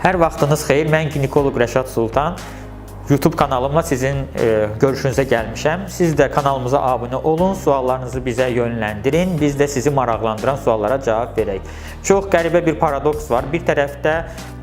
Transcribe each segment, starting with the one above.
Hər vaxtınız xeyir. Mən ginekoloq Rəşad Sultan. YouTube kanalımla sizin görüşünüzə gəlmişəm. Siz də kanalımıza abunə olun, suallarınızı bizə yönləndirin. Biz də sizi maraqlandıran suallara cavab verək. Çox qəribə bir paradoks var. Bir tərəfdə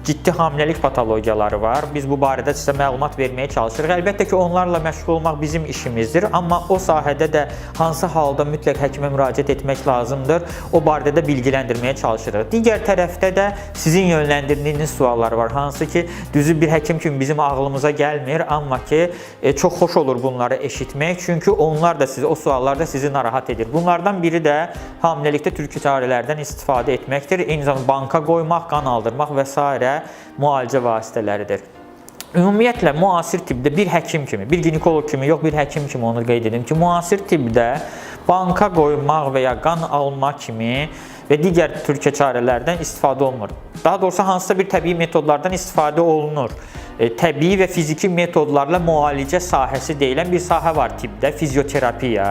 ciddi hamiləlik patologiyaları var. Biz bu barədə sizə məlumat verməyə çalışırıq. Əlbəttə ki, onlarla məşğul olmaq bizim işimizdir, amma o sahədə də hansı halda mütləq həkimə müraciət etmək lazımdır, o barədə də bilgiləndirməyə çalışırıq. Digər tərəfdə də sizin yönləndirdiyiniz suallar var, hansı ki, düzü bir həkim kimi bizim ağlımıza gəlmir, amma ki, çox xoş olur bunları eşitmək, çünki onlar da sizi, o suallar da sizi narahat edir. Bunlardan biri də hamiləlikdə türkü çarələrdən istifadə etməkdir. Eyni zamanda banka qoymaq, qan aldırmaq və sairə müalicə vasitələridir. Ümumiyyətlə müasir tibbdə bir həkim kimi, bir ginekoloq kimi yox, bir həkim kimi onu qeyd edim ki, müasir tibbdə banka qoymaq və ya qan alma kimi və digər türkə çarələrdən istifadə olunmur. Daha doğrusu hansısa bir təbii metodlardan istifadə olunur. Təbii və fiziki metodlarla müalicə sahəsi deyilən bir sahə var tibbdə, fizioterapiya.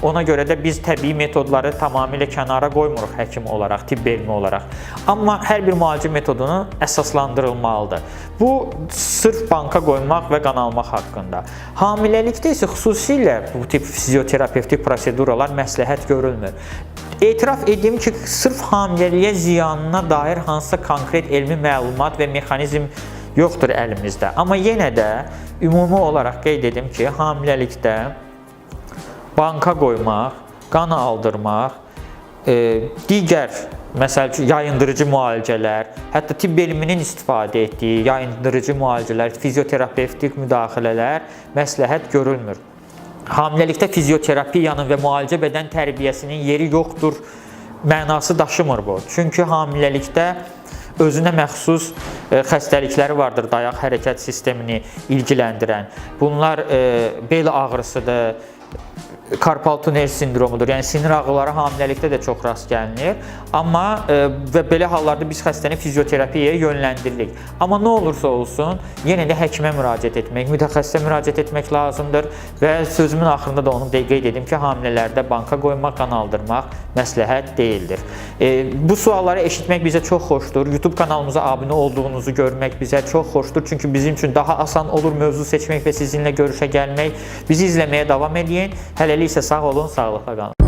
Ona görə də biz təbii metodları tamamilə kənara qoymuruq həkim olaraq, tibb elmi olaraq. Amma hər bir müalicə metodunu əsaslandırılmalıdır. Bu sırf banka qoymaq və qan almaq haqqında. Hamiləlikdə isə xüsusilə bu tip fizioterapevtik proseduralar məsləhət görülmür. Etiraf edim ki, sırf hamiləliyə ziyanına dair hansısa konkret elmi məlumat və mexanizm yoxdur əlimizdə. Amma yenə də ümumi olaraq qeyd edim ki, hamiləlikdə banka qoymaq, qan aldırmaq, digər məsəl üçün yayındırıcı müalicələr, hətta tibb elminin istifadə etdiyi yayındırıcı müalicələr, fizioterapevtik müdaxilələr məsləhət görülmür. Hamiləlikdə fizioterapiyanın və müalicə bədən tərbiyəsinin yeri yoxdur mənası daşımır bu. Çünki hamiləlikdə özünə məxsus xəstəlikləri vardır dayaq hərəkət sistemini ilgiləndirən. Bunlar bel ağrısıdır, karpal tunel sindromudur. Yəni sinir ağrıları hamiləlikdə də çox rast gəlinir. Amma və belə hallarda biz xəstəni fizioterapiyaya yönləndiririk. Amma nə olursa olsun, yenə də həkimə müraciət etmək, mütəxəssisə müraciət etmək lazımdır və sözümün axırında da onu qeyd edim ki, hamilələrdə banka qoymaq, qan aldırmaq məsləhət deyildir. Bu sualları eşitmək bizə çox xoşdur. YouTube kanalımıza abunə olduğunuzu görmək bizə çox xoşdur. Çünki bizim üçün daha asan olur mövzu seçmək və sizinlə görüşə gəlmək. Bizi izləməyə davam edin. Hələlik isə sağ olun, sağlıqla qalın.